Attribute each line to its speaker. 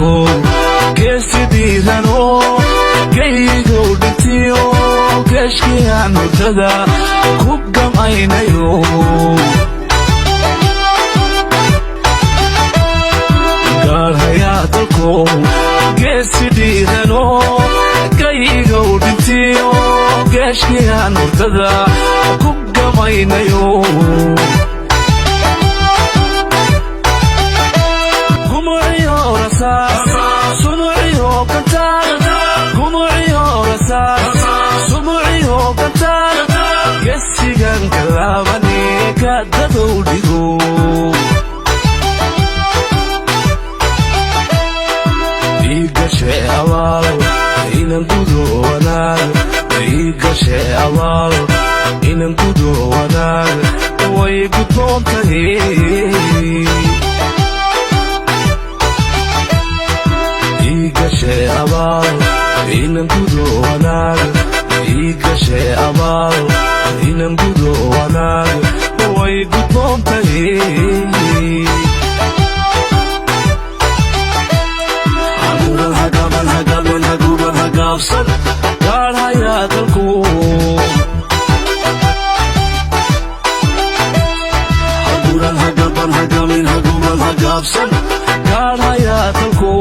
Speaker 1: Dalku geesi dhiirano, gaygow dhintiyo, geeshkiyaan hurdada ku gamaynayo. Gaarhayaa dalku geesi dhiirano, gaygow dhintiyo, geeshkiyaan hurdada ku gamaynayo. Gumuciyo rasaas, sumuciyo gantaal, gumuciyo rasaas, sumuciyo gantaal, gesigan kalaabane gaadadow dhigo. Iigashe abaal inan gudo wanaag, iigashe abaal inan gudo wanaag, way gudboon tahay. Iigashe abaal inan gudo wanaag, iigashe abaal inan gudo wanaag, way gudboon tahay. Haguban hagaban hagaban haguban hagaabsan, gaadhayaa dalku. Haguran hagaban hagamin haguban hagaabsan, gaadhayaa dalku.